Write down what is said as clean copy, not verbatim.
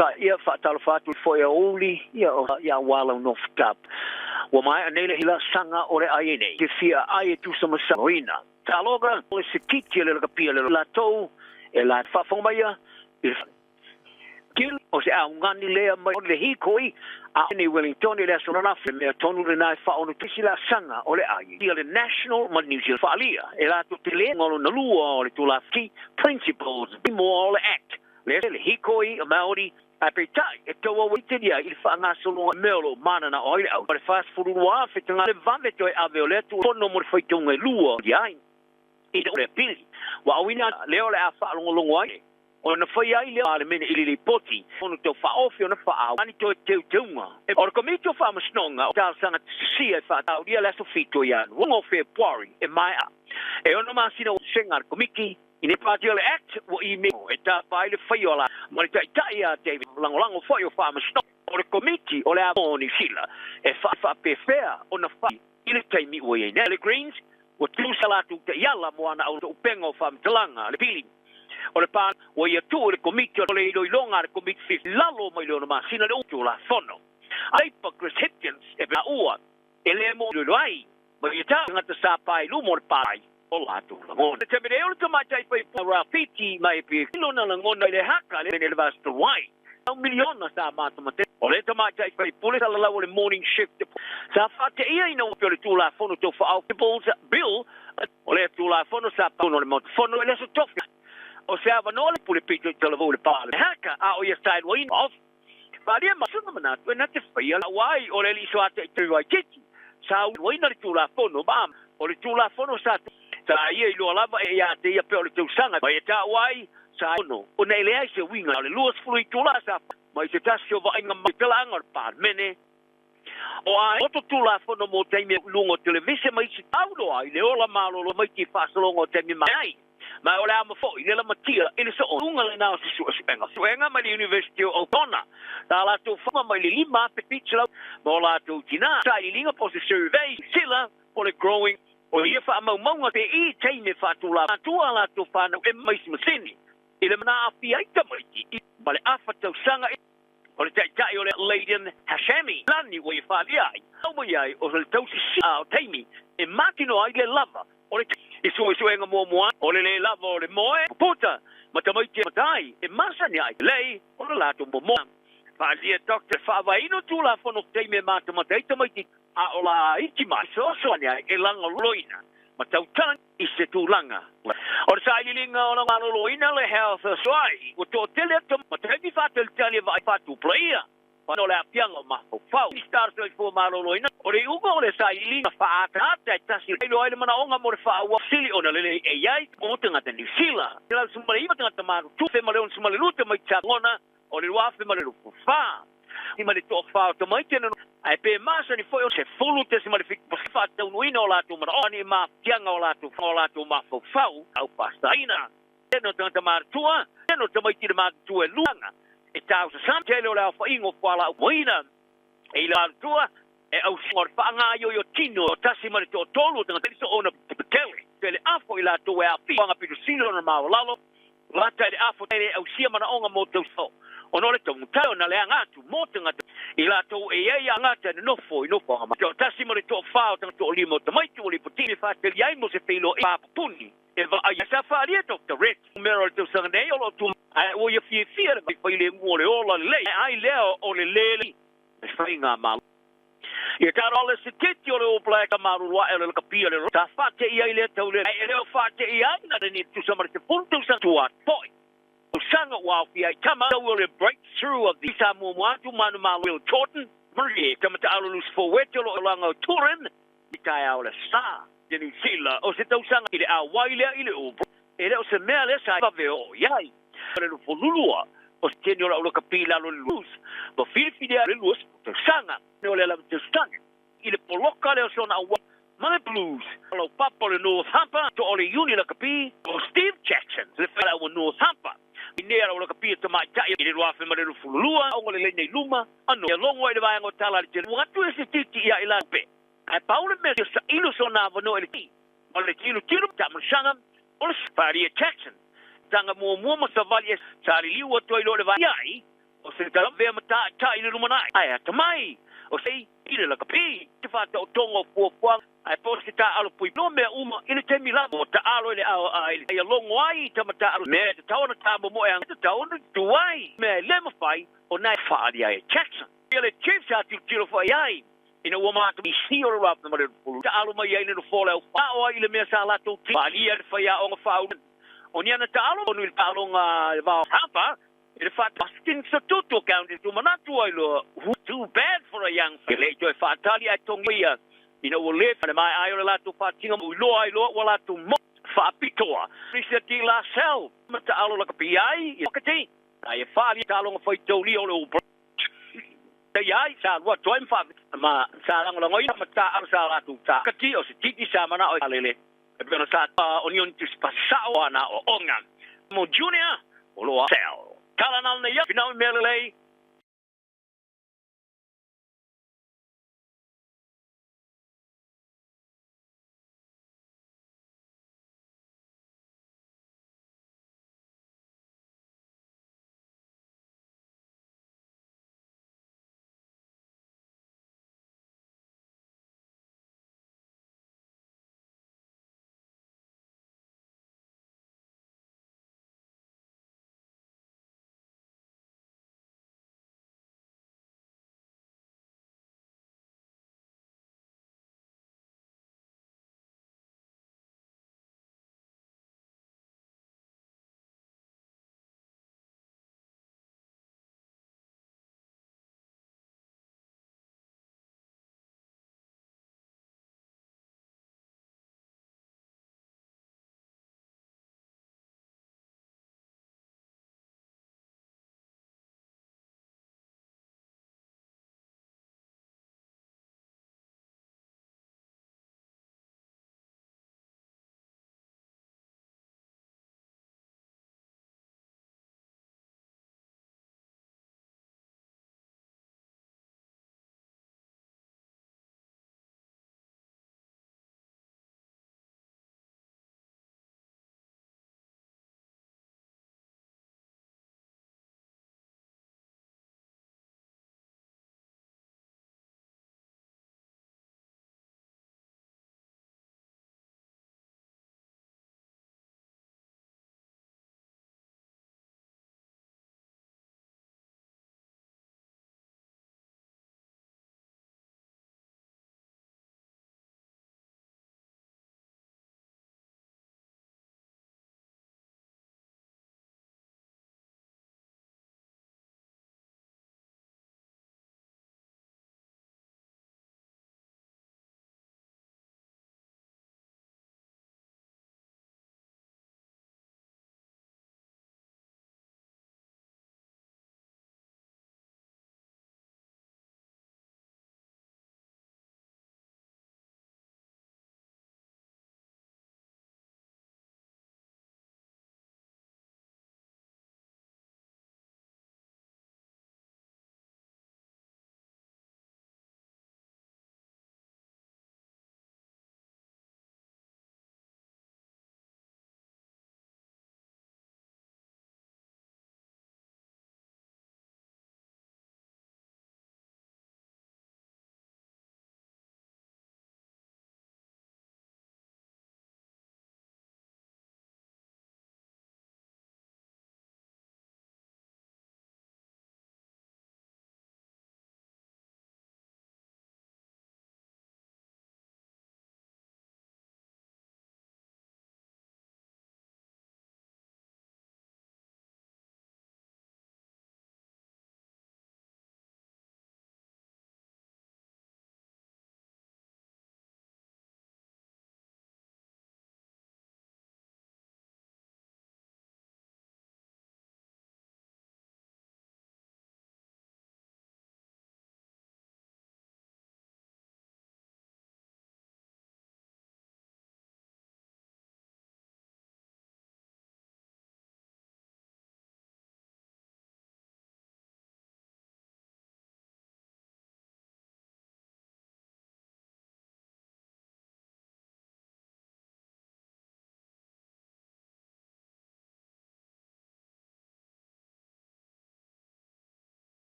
Sa ia faatalofa atu foi aoauli ia o ia aua lau nofo tapu. Ua maea nei le laasaga o le ai nei te fia ai e tusa ma sanoina. Taloga o le sekiti le lakapia le latou e la faafofoga maia i le kil o se augani lea mai o le hikoi a nei Wellington i le aso ananafi mea tonu lena e faaono tisi laasaga o le ai ia le National ma New Zealand faalia e latou te le lona lua o le Tulafono Principles mo o le Act le le hikoi o Maori ae peitai e tauau ai i le faagasologa mea o lo o mananao ai le au o le 42,000 tagata le vave toe ave o le atu fono mo le faitauga e lua i ai i le pili ua auina lea o le a faalogologo ai ona fai ai lea le mene i le lipoti ona tau faaofi ona faaau ani toe teuteuga o le Komiti o Faamasinoga o talosaga sisia e faataulia le aso 7 o Ianuari o Fepuari e maea e 6 masina sega le Komiti i ne pati o le Act ua email e tapa ai le faia o la ma le taitai a David lagolago foi o Faamasinoga o le Komiti o le a o Niu Sila e faapefea ona fai i le taimi ua i ai nei. Le Greens ua tusa latou taiala mo ana upega o faamatalaga le pili o le pa ua ia tuu i le Komiti o le iloiloga a le Komiti lalo mai le 6 masina le Tulafono. Ai pa Chris Hipkins e ua e le mo iloilo ai ma ia tagata sa pa i luma o le pai o latou lagona. Te mea o le tamaitai fai Rāwhiti mai pe lona lagona i le haka le le vasta wai. Au miliona sa matamate. O le tamaitai fai pule sa lalau o le morning shift. Sa whate ia ina o le Tulafono tau whaau Bill o le Tulafono sa pauno le motu fono e le aso tofi. O se avanoa le pule pito i talavou le pā le haka a o ia style waina off. Wharia masunga manatu e na te whaia la wai o le liso ate i te waititi. Sa waina le Tulafono ma o le Tulafono sa sa ia i loa lava e ia te ia pe o le tausaga mai e tā wai sa ono o na ele ai se winga o le 20 i tula sa mai se tasi o vaaiga mai talaga o le Palemene o a o to Tulafono mo taimi lunga o televise mai si taulo ai le ola malolo mai ti faasologa o taimi mai ai ma o le ama foi le lamatia i le soonga le na o se suesuega suega mai le University o Otona tā latou fama mai le 5,700 ma o latou tina sa iliga po se survey sila o le growing o ia faamaumauga pe i taimi faatulaga atua latou whanau e mai masini i le mana afi ai tamaiti i ma le afa tausaga o le taitai o le Laden Hashemi lani ua ia whalia ai au mai ai o le tausisi a o taimi e matino ai le lava o le i suesuega muamua o le le lava o le moe puta ma tamaiti matai e masani ai lei o le latou momoa Whaalia Dr. Whaavaino Tulafono taimi e matamata ai tamaiti a o la iti mai soasoani ai e lagoloina ma tautala i se tulaga. O le sailiiliga o la maloloina le health soai ua toatele atu ma taimi faatalitali e vaai faatupulaia o le aafiaga o mafaufau. Minista o le Soifua Maloloina o le iuga o le sailiiliga faaataata e tasi iloa ai le manaoga mo le faaauau sili ona lelei e i ai mo tagata Niu Sila. 119 tagata matutua fe ma le 62 tamaiti sa lagona o le 2024. I ma le toafa o tamaiti na ae pe masani foi o se 10.7 faataunuina o latou manaoga ni mafatiaga o latou mafaufau au pasaina. No tagata matutua, no tamaiti le matutua e luanga. E tau sa tele o le aofaiga o fualaau moina. E i le matutua e au o le faaaga i o tino o tasi ma le toatolu o tagata so ona tele. Tele afo i latou e aafia anga pito sili ona maualalo. Lata i le afo le ausia manaoga mo tauso. Ona o le taugata o na le aga atu mo tagata i latou e ai agata e nofo i nofoaga ma. Tasi ma le toafa o tagata toalima o tamaiti ua lipoti e faatali ai mo se feiloai papuni. E vaai sa faalia Dr. Rhett mea o le tausaga nei o lo o tu ae ua ia fiafia le fai le o le ola lelei ai lea o le lele e faiga malo. Ia taro le se teti o le All Black maruru ae o le lakapia le ta whate i ai le tau le e leo whate i ai na ni tusa ma le te pulu tausaga tua foi. Tausaga ua aofia ai tama tau o le breakthrough of the sa muamua atu manu malo Will Jordan Marie tamata alo loose forward o lo langa o Turin i taeao o le sa te New Zealand o se tausaga i le awai lea i le All Black e leo se mea lea sa vave o iai. O le lufolulua o se teni o la ula kapi lalo le Blues ma filifili le luas tausaga o le lava tausaga i le poloka lea o sona aua ma le Blues. Lau papa o le North Harbour to o le Uni la kapi o Steve Jackson le whala ua North Harbour. I nea la ula kapi e tamaitai i le 2022 o le lene i luma ano e longo ai le vaega o tala le tele. Ua atu e se titi ia i la pe. Ae pau le mea sa ilo sona avanoa i le ti. O le tilo tilo tamasanga o le Faria Jackson. Tanga muamua ma savali e sa liliu atu ai lo le vai ai. O se talavea ma ta'ita'i i le lumanai ae atamai o se i le lakapi te faataotoga o fuafuaga ae po o se taaalo puiloa mea uma i le taimi lava ua taalo i le ao a i ia logo ai i tama taaalo mea e tatau ona tamomoe aga tatau ona tu ai mea e le mafai ona e faaali ai e Jackson. Ia le Chiefs sa tilotilo foi ai ina ua matou isi o le Rugby ma le Liverpool taalo mai ai le nofoa o le aufao ai i le mea sa latou faaalia le faiaoga faaulu o ni ana taalo onu i le taaloga i le va o Harper i le faatasi sa tutu account i tumanatu ai loa too bad for a young e le i toe faatali ae togi ia ina ua le le mai ai o le latou faatiga ui loa ai loa ua latou mo faapitoa Lisa De La Salle ma taalo lakapi ai i Makati ai e faali taaloga faitaulia o le All Blacks ai sa lua toe ma ma sa lagolagoina ma taalo sa latou ta kati o se titi sa manao e lele e pei ona sa onioni tusi pasao ana o onga mo Junior o loa sel tala na ia finau mea lelei.